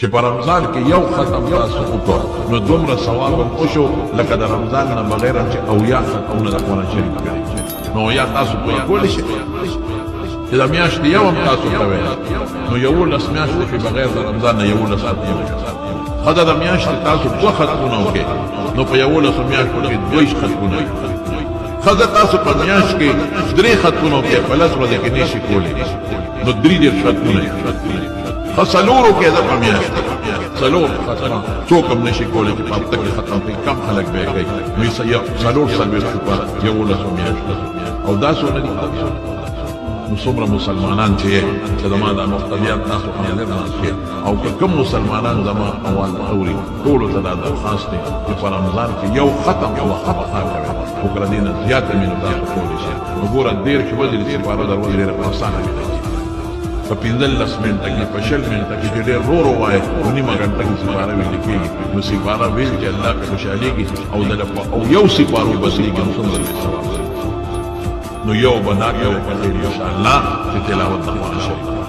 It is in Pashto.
چې په رمضان کې یو ختم تاسو وکړ نو دومره ثواب هم وشو لکه د رمضان نه بغیر چې 70 ختمونه د قرآن شریف کړي. نو یا تاسو پوره کولی شئ چې د میاشتې یو هم تاسو کوئ، نو 11 میاشتې کې بغیر د رمضان نه 11 ختمونه. ښځه د میاشتې تاسو 2 ختمونه وکړئ نو په 11 میاشتو کې 22 ختمونه. ښځه تاسو په میاشت کې 3 ختمونه وکړئ، په 10 ورځې کې نه شي کولی نو 33 ختمونه. ښه څلورو کې ده په میاشت کې 4 ختمه، څوک هم نه شي کولی چې په هفته کې ختم کړي، کم خلک به یې کوي. نو 44 شو په 11 میاشتو. او دا څونه دي؟ نو څومره مسلمانان چې یې چې زما دا مقتدیان تاسو حاضر ناست یې، او که کوم مسلمانان زما اواز اوري، ټولو ته دا درخواست دی چې په رمضان کې یو ختم یو خامخا کوئ، خو که له دې نه زیاته مې نو تاسو کولی شئ. نو ګوره 30 ورځې د سپاره دروازې ډېره اسانه مې ده، په 15 منټه کې، په 20 منټه کې چې ډېر ورو ورو وایې نو نیمه ګنټه کې سپاره ویل کېږي. نو سپاره ویل چې الله پرې خوشحالېږي او د او یو سپارو بدلېږي نو څومره لوی ثواب دی. نو یو به دا کوئ په خیر انشاءالله چې تلاوت د قرآن شریف.